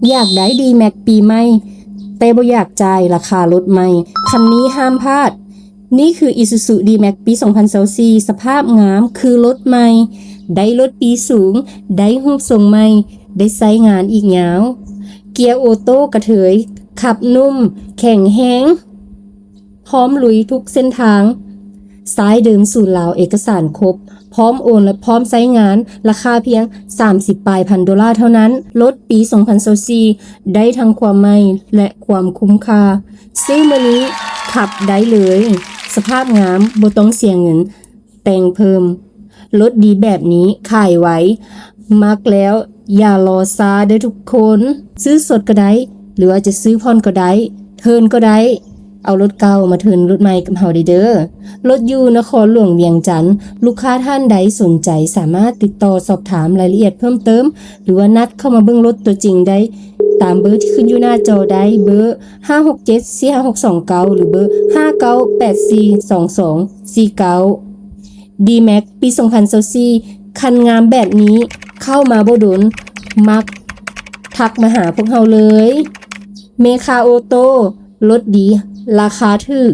ຢາກໄດ້ D-Max ປີໃໝ່ ແຕ່ບໍ່ຢາກຈ່າຍລາຄາລົດໃໝ່? ຄັນນີ້ຫ້າມພາດ. ນີ້ຄື Isuzu D-Max ປີສອງພັນຊາວສີ່ ສະພາບງາມຄືລົດໃໝ່, ໄດ້ລົດປີສູງ, ໄດ້ຮູບຊົງໃໝ່, ໄດ້ໃຊ້ງານອີກຍາວ. ເກຍໂອໂຕ້ກະເທີຍ, ຂັບນຸ້ມ, ແຂງແຮງ. ພ້ອມລຸຍທຸກເສັ້ນທາງ. ຊາຍເດີມສູນລາວເອກະສານຄົບ, ພ້ອມໂອນ ແລະ ພ້ອມໃຊ້ງານ, ລາຄາພຽງສາມສິບປາຍພັນໂດລາເທົ່ານັ້ນ. ລົດປີສອງພັນຊາວສີ່ ໄດ້ທັງຄວາມໃໝ່ ແລະ ຄວາມຄຸ້ມຄ່າ. ຊື້ມື້ນີ້ຂັບໄດ້ເລີຍ, ສະພາບງາມ, ບໍ່ຕ້ອງເສຍເງິນແຕ່ງເພີ່ມ. ລົດດີແບບນີ້ຂາຍໄວ, ມັກແລ້ວຢ່າລໍຊ້າເດີ້ທຸກຄົນ. ຊື້ສົດກໍໄດ້ ຫຼືວ່າຈະຊື້ຜ່ອນກໍໄດ້, ເທີນກໍໄດ້. ເອົາລົດເກົ່າມາເທີນລົດໃໝ່ກັບເຮົາໄດ້ເດີ້. ລົດຢູ່ນະຄອນຫຼວງວຽງຈັນ. ລູກຄ້າທ່ານໃດສົນໃຈສາມາດຕິດຕໍ່ສອບຖາມລາຍລະອຽດເພີ່ມເຕີມ ຫຼືວ່ານັດເຂົ້າມາເບິ່ງລົດຕົວຈິງໄດ້ຕາມເບີທີ່ຂຶ້ນຢູ່ໜ້າຈໍໄດ້, ເບີ ຫ້າຫົກເຈັດ ສີ່ຫ້າຫົກສອງເກົ້າ ຫຼືເບີ ຫ້າເກົ້າແປດສີ່ສອງສອງສີ່ເກົ້າ. D-Max ປີສອງພັນຊາວສີ່ ຄັນງາມແບບນີ້ ເຂົ້າມາບໍ່ດົນ ມັກທັກມາຫາພວກເຮົາເລີຍ. ເມຄາໂອໂຕ້ ລົດດີ ລາຄາຖືກ.